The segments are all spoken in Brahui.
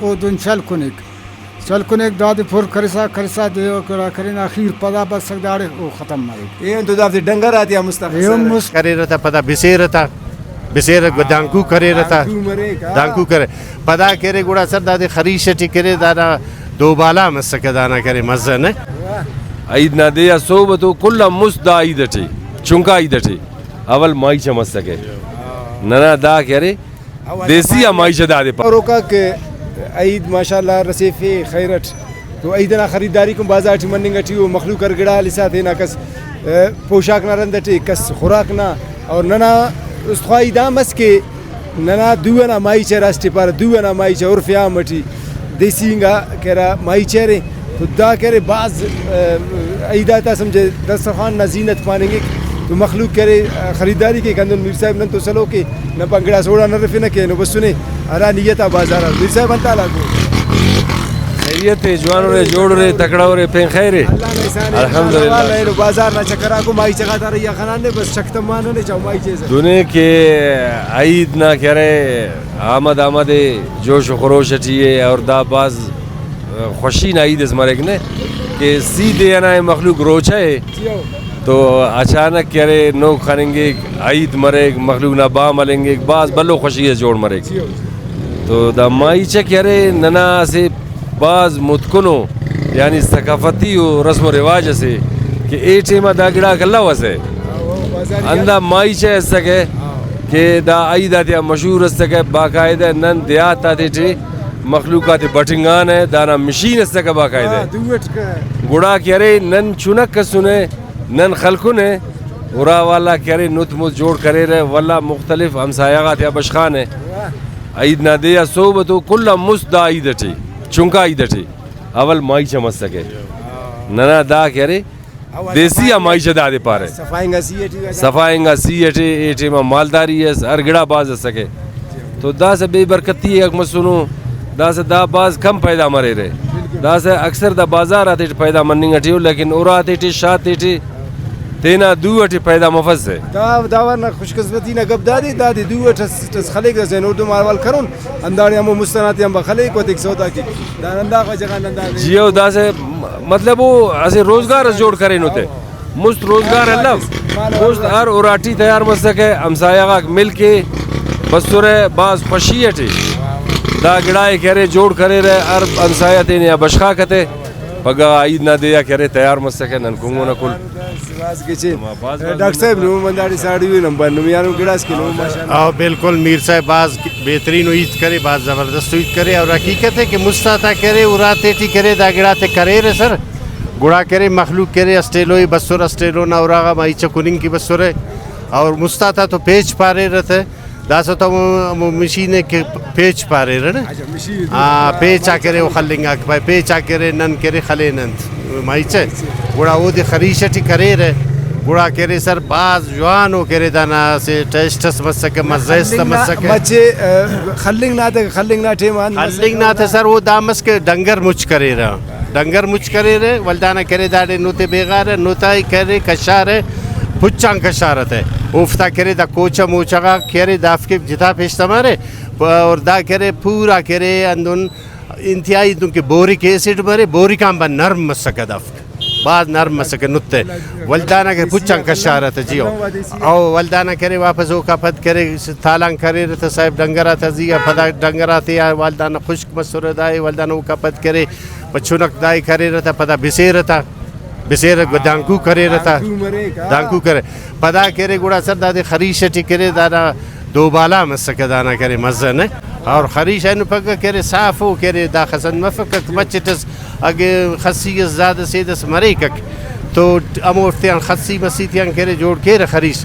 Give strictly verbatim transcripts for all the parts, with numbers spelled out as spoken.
اودن چل کنیک، چل کنیک، دادے پر کرسا کرسا دے گڑا کرین، آخیر پدا بسک داڑے او ختم مریک۔ ایہن تو دافتے ڈنگر آتیا مست ایہن خسرہ۔ مست۔ کریرہ تا پدا بسیرہ تا، بسیرہ گو-، دانکو کریرہ تا۔ دانکو مریک، ہاں۔ دانکو کرے۔ پدا کرے گڑا سر دادے خریش ٹی کرے، دانا دوبالا مسکہ، دانا کرے مزہ نے۔ عید نا دے آ سہب تو کل آن مست دا عید ٹی، چنکا عید ٹی اول ماہیچہ مسکہ۔ ننا دا کہ ارے دیسی آ ماہیچہ دادے پا۔ اور اوکا کہ عید ماشاءاللہ رسیفے خیر اٹ، تو عید انا خریداری کن بازار ٹی مننگ ٹی او، مخلوق ہر گڑا ہلسا تینا، کس، ء، پوشاک نا رند ٹی، کس خوراک نا، اور ننا است خواہی دا مس کہ ننا دو انا ماہیچہ، راست ٹی پارہ دو انا ماہیچہ عرف عام ٹی دیسی انگا کہ ہرا ماہیچہ ارے، تو دا کہ ارے بھاز، ء، عید آتا سمجھہ دسترخوان نا زینت پاننگک، تو مخلوق کہ ارے خریداری کیک۔ ہندن میر صاحب نن تو سلوک ء، نن پان گڑاس اوڑان ہرفنہ کہ اینو بسنے ہرا نیت آ بازار آ۔ میر صاحب انت حال آکو؟ خیریت ء، جوان ارے، جوڑ ارے، تکڑہ ارے، پین خیر ء؟ اللہ نا احسان ء، الحمدللہ۔ انشاءاللہ اینو بازار نا چکر آکو، ماہیچہ غاتا رہی آ خنانے، بس چک تماننے چا ماہیچہ سے۔ دنے کہ عید نا کہ ارے آمد آمد ء، جوش و خروش ٹی ء، اور دا بھاز خوشی نا عید اس مریک نے کہ سی دے انا ء، مخلوق روچہ ء، تو اچانک کہ ارے نوک خننگک، عید مریک، مخلوق نا بام ہلنگک، بھاز بھلو خوشی اس جوڑ مریک۔ تو دا ماہیچہ کہ ارے ننا اسہ بھاز متکنو یعنی ثقافتی و رسم و رواج اسے کہ اے ٹائما دا گڑاک الو اسہ۔ ہندا ماہیچہ اسکہ کہ دا عید آتیا مشہور اسکہ، باقاعدہ نن دیہات آتیٹی مخلوق آتے بٹنگانہ، دانا مشین اسکہ باقاعدہ۔ ہاں، دو اٹ کہ۔ گڑا کہ ارے نن چنک اسنے، نن خلکنے، ارا والا کہ ارے نت مت جوڑ کریرہ، ولا مختلف ہمسایہ غاتیا بشخانہ۔ واہ۔ عید نا دے آ سہب تو کل آن مست دا عید ٹی، چنکا عید ٹی اول ماہیچہ مسکہ۔ ننا دا کہ ارے دیسی آ ماہیچہ دادے پارہ۔ صفا انگا سی ٹی۔ صفا انگا سی ٹی، اے ٹائما مالداری اس، ہر گڑا بھاز اسکہ۔ تو داسہ بے برکتی آک مسنو، داسہ دا بھاز کم پیدا مریرہ۔ داسہ اکثر دا بازار آتیٹ پیدا مننگ ٹی ء، لیکن ارا تیٹی، شار تیٹی تینا دو ٹی پیدا مفسہ۔ دا، دا وار نا خوش قسمتی نا گپ دادے، دادے دو اٹ اس، اس خلیک، داسہ اینو اردو ما حوال کرون، ہنداڑے ہمو مست ئنا تے آن با خلیک و تیک سودا کیک۔ دا ہنداخہ جگہ نن دا جی او، داسہ م-، مطلب او اسہ روزگار اس جوڑ کرینو تے۔ مست روزگار الو، مست ہر اراٹی تیار مسکہ، ہمسایہ غاک مل کے بسرہ، بھاز خوشی ٹی دا گڑائے کہ ارے جوڑ کریرہ، ہر ہمسایہ تینے آ بشخاکہ تے، پگہ عید نا دے آ کہ ارے تیار مسکہ نن کنگنہ کل۔ بھاز گچین۔ بھاز بھاز ڈاکٹر صاحب، نمو ہنداڑے ساڑی ء، نم بھاز نم یانو گڑاس کہ نمو ماشاءاللہ۔ او بالکل، میر صاحب بھاز بہترین و ہیت کرے، بھاز زبردست و ہیت کرے، اور حقیقت ہے کہ مست آتا کرے، اراتے ٹی کرے، دا گڑاتے کریرہ سر، گڑا کرے مخلوق کرے، اسٹ ایلو ء بسر، اسٹ ایلو نا اراغا ماہیچہ کننگ کہ بسرہ، اور مست آتا تو پیچ پاریرہ تہ، داسہ تو ہمو، ہمو مشین ء کہ پیچ پاریرہ نا۔ اچھا، مشین۔ آ، پیچ آ کرے او خلنگاک پائے، پیچ آ کرے نن کرے خلین انت ماہیچہ۔ گڑا اودے خریش ٹی کریرہ، گڑا کرے سر بھاز جوان او کرے، دانا اسہ ٹیسٹ اس مسکہ، مزہ اس تہ خلنگ نا مسکہ۔ مچے، آ، خلنگ نا تہ، خلنگ نا ٹائم آ انت خلنگ مسکہ نا تہ نا۔ سر او دا مس کہ ڈنگر مچ کریرہ۔ ڈنگر مچ کریرہ، ولدانا کرے داڑے نت ء بیغارہ، نت ء کرے کشارہ، پچ آن کشارہ تہ۔ اوفتا کرے دا کوچہ موچہ غاک کرے، دافک جتا پیش تمارہ، پ-، اور دا کرے پورا کرے ہندن انتہائی دنکہ بوریک ایسڈ مرے، بوریک آن با نرم مسکہ دافک۔ بھاز نرم مسکہ نت ء۔ ولدانا کرے پچ آن کشارہ تہ جی او۔ او ولدانا کرے واپس اوکا پد کرے تالان کریرہ تہ صاحب ڈنگر آتا زی آ، پدا ڈنگر آتے آ ولدانا خشک مسرہ دائے، ولدانا اوکا پد کرے پہ چنک دائے کریرہ تہ، پدا بسیرہ تہ، بسیرہ گو-، دانکو کریرہ تہ، دانکو مریک، ہاں۔ دانکو کرے۔ پدا کرے گڑا سر دادے خریش ٹی کرے، دانا دوبالا مسکہ، دانا کرے مزہ نے۔ اور خریش اینو پگہ کرے صاف او کرے، دا خسن مفکک، مچٹ اس اگہ خسی اس زیادہ سید اس مریکک تو ہموفتیان خسی مسی تیان کرے جوڑ کیرہ خریش،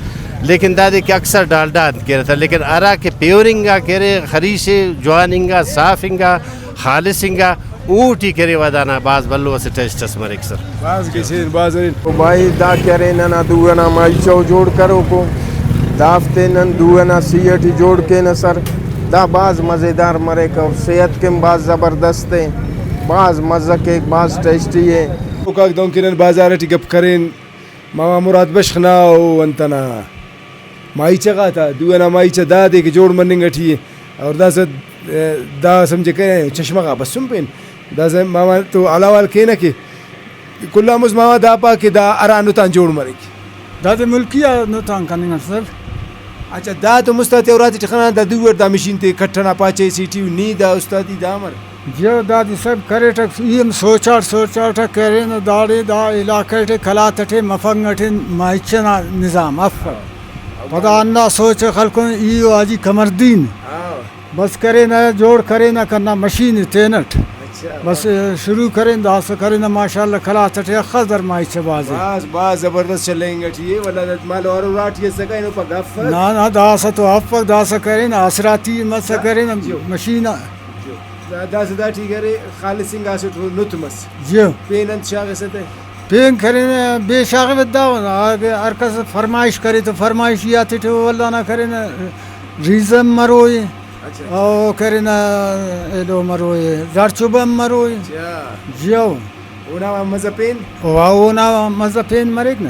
لیکن دادے کہ اکثر ڈالڈا انت کیرہ تہ، لیکن ہرا کہ پیور انگا کرے خریش جوان انگا صاف انگا، خالص انگا، اوٹی کرے وا دانا بھاز بھلو اسہ ٹیسٹ اس مریک سر۔ بھاز گچین، بھاز ارین۔ او بھائی، دا کہ ارے ننا دو ئنا ماہیچو جوڑ کروکو، دافتے نن دو ئنا سی ٹی جوڑ کینہ سر، دا بھاز مزیدار مریک اور صحت کن بھاز زبردست ء، بھاز مزہ کیک، بھاز ٹیسٹی ء۔ اوکاک دہن کہ نن بازار ٹی گپ کرین ماما مراد بشخ نا او انت ئنا ماہیچہ غاتا، دو ئنا ماہیچہ دادے کہ جوڑ مننگ ٹی ء اور داسہ دا سمجھکہ چشمہ غا بسن پین۔ داسہ ماما تو حال احوال کینہ کہ کل آن مست ماما دا پا کہ دا ہرا نت آن جوڑ مریک۔ دادے ملکی آ نت آن کننگ اٹ سر۔ اچھا، دا تو مست آتے اور آتے ٹی خنا دا دو اٹ دا مشین تے کٹ ئنا پاچہ سے ٹی نی دا استادی دا امر؟ جیو دادے سر کریٹک، ای ہم سوچاٹ سوچاٹ کرینہ داڑے دا علاقہ ٹی قلات ٹی مفنگ ٹی ماہیچہ نا نظام اف۔ پدا ہندا سوچ ءِ خلکن ای و حاجی قمردین۔ ہاں۔ بس کرینہ، جوڑ کرینہ کنا مشین ءِ تینٹ۔ اچھا۔ بس شروع کرین، داسہ کرینہ ماشاءاللہ قلات ٹی اخس در ماہیچہ بھازے۔ بھاز، بھاز زبردست چلینگ ٹی ءِ، ولدا مالو ہر اراٹی اسکہ اینو پا گپ ءِ۔ نا نا، داسہ تو افک، داسہ کرینہ آسراتی مسہ کرینہ جیو۔ مشین آ۔ جیو۔ دا، داسہ داٹی کہ ارے خالص انگا اسٹ نت مس۔ جیو۔ پین انت شاغسہ تہ؟ پین کرینہ، بے شاغوت دا، اگہ ہر کس فرمائش کرے تو فرمائشی آتے ٹی ولدا نا کرینہ، ریزم مروئے، اچھا۔ او کرینہ ایلو مروئے، زڑچوبہ ہم مروئے۔ اچھا۔ جیو۔ اونا مزہ پین؟ وا، اونا مزہ پین مریک نا۔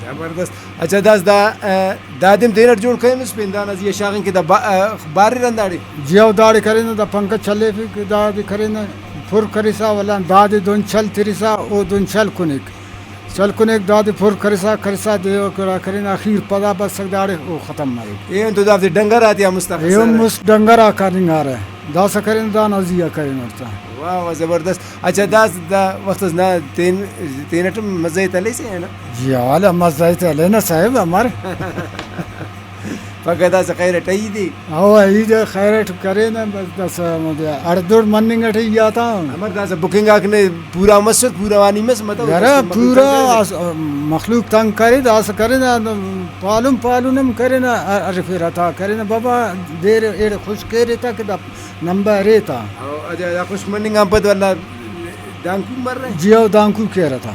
زبردست۔ اچھا، داس دا، آ، دادم تینٹ جوڑ کریمس پین دانا زیہا شاغنگ کہ دا با-، آ، باریر ہنداڑے؟ جیو، داڑے کرینہ، دا پنکھہ چلیفک، دادے کرینہ، پر کرسا ولدا دادے دن چل ترسا، او دن چل کنیک۔ چل کنیک، دادے پر کرسا، کرسا دے او گڑا کرینہ، اخیر پدا بسک داڑے او ختم مریک۔ ایہن تو دافتے ڈنگر آتیا مست آ ایہن خسارہ۔ مست ڈنگر آ کننگارہ۔ داسہ کرینہ، دانا زیہا کرینٹ تا۔ واہ واہ، زبردست۔ اچھا، دا، دا وخت اس نا تین، تینٹ ہم مزہ ءِ تلیسہ یا نا؟ جی حال مزہ ءِ تلینہ صاحب امر۔ پگہ داسہ خیر اٹ عید ءِ۔ او عید خیر اٹ کرینہ، بس داسہ ہمودے اڑدوڑ مننگ اٹ ای آتا۔ امر داسہ بکنگ آک نے پورا مسر، پورا وانی مس، مطلب یارا داسہ مخلوق پورا تنگ کرے۔ اس-، مخلوق تنگ کرے، داسہ کرینہ، پالن پالن ہم کرینہ، ارفیرہ تا کرینہ، بابا دیر ایڑے خشک ایرے تا کہ دا نمبہ ارے تا۔ او، اچھا، دا خشک مننگ آن پد ولدا دانکو مرہ؟ جیو، دانکو کیرہ تا۔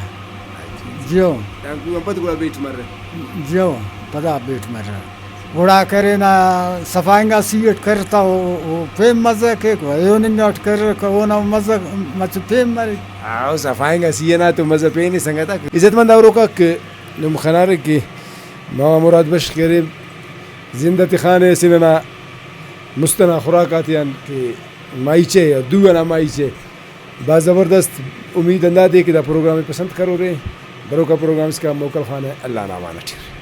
جیو۔ دانکو آن پد گڑا بیٹ مرہ؟ جیو، پدا بیٹ مرہ۔ گڑا کرینہ صفا انگا سی اٹ کر تا، او، او پین مزہ کیک، ایہن انگاٹ کر، اونا مزہ مچہ پین مریک۔ او صفا انگا سی ئنا تو مزہ پین ءِ سنگتاک۔ عزت مند اوروکاک، نم خنارے کہ ماما مراد بخش قریب زندہ تخانے اسہ ننا مست ئنا خوراک آتیان کہ ماہیچہ یا دو ئنا ماہیچہ بھاز زبردست۔ امید ہندادے کہ دا پروگرام ءِ پسند کرورے۔ بروکا پروگرام اسکان موکل خانہ، اللہ نا امان اٹی۔